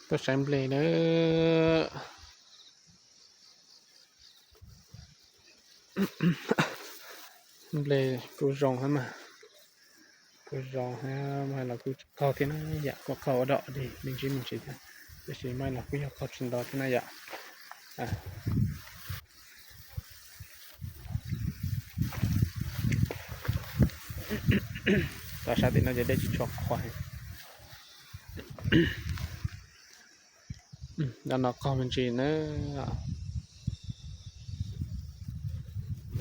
Tuaj saib nplej na. Nplej kuj zoo thiab mas, kuj zoo thiab mas los kuj qaug thiab na yom, kuj qaug ua dom dig me ntsis me ntsis thiab, tab sis mas los kuj yog qaug tsis ntau thiab na yom. Tom sab tim no ces dej tsis tshua qhuav. Nram no qaug me ntsis na.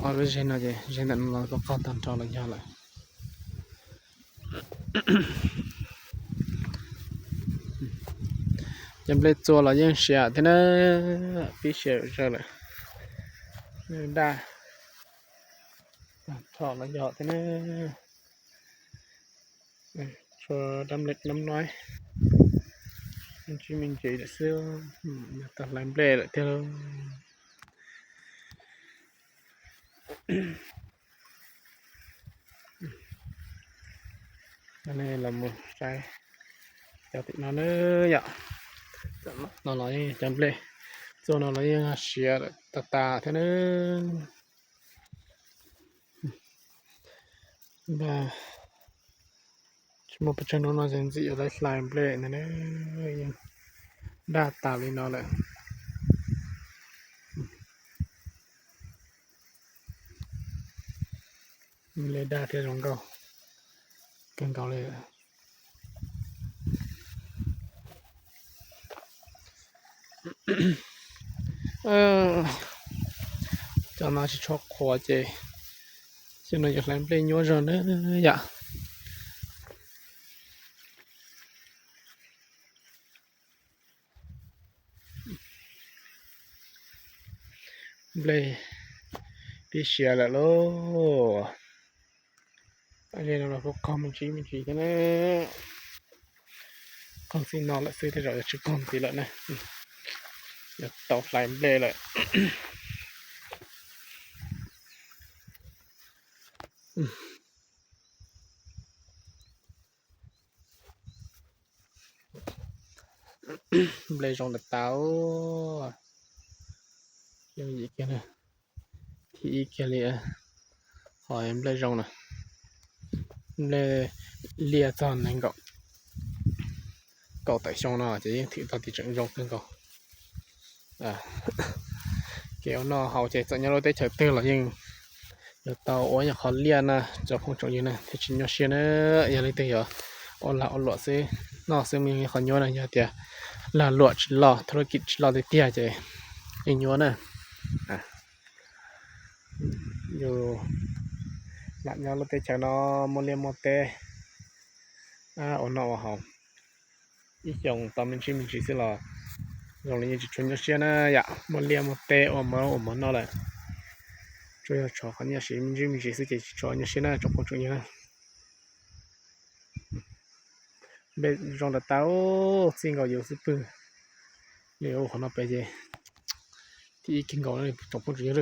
Ob lub zeg no ces zeg ntawm no los kuj qaug tag nrho los yog lawm. Cov nplej txua los yeej siav thiab na, pib siav zawm lawm. Daj tag nrho los yog thiab na. Tshuav dab nplej dab noib me ntsis me ntsis lawm xwb, yog tau hlais nplej lawm tiag. Nej los mus saib cov tim no na yom. No los yeej cov nplej txua no los yeej siav lawm tas tas thiab na. Tsis muaj pes tsawg hnub no ces ntxim yuav tau hlais nplej ntag na, yeej daj tas li no lawm. Nplej daj thiab zoo nkauj kawg nkaus li. Cov no tsis tshua qhuav ces xyoo no yuav hlais nplej nyuaj zog na yom. Nplej pib siav lawm lauj. Tej no los kuj qaug me ntsis me ntsis thiab na. Qaug txij no lawm xwb, tej zaum yuav tsis qaug ntxiv lawm na. Yuav tau hlais nplej lawm. Nplej zoo tas tas. Thib ib kiag li, ho nplej zoo na, nplej liaj txog nees nkaum, kaum tawm xyoo no ces yeej thwm tau tias tseem zoo kawg nkaus. Kev ua noj haus ces txawm nyob lub teb chaws twg los yeej yuav tau ua nyuag qhov liaj na tsoom phooj tsoom ywg na thiaj tsis nyuaj siab na. Yog leej twg yuav ua lag ua luam xwb, noj xwb mas yeej qhov nyuaj na, yog tias lag luam tsis loj, thab lub kim tsis loj tiag tiag ces yeej nyuaj na. Yus lam nyob lub teb chaws no muaj liaj muaj teb ua noj ua haus ib xyoos tau me ntsis me ntsis xwb los zoo li yeej tsis tshua nyuaj siab na yom. Muaj liaj muaj teb ua mov ua mov noj lawm, tsuas yog tshuav qhov nyiaj siv me ntsis me ntsis xwb ces tsis tshua nyuaj siab na tsoom phooj tsoom ywg na. Nplej zoo tas tas, txij nkaus yus xub pwg li ua qhov no pem ces thib ib kiag nkaus tsoom phooj tsoom ywg.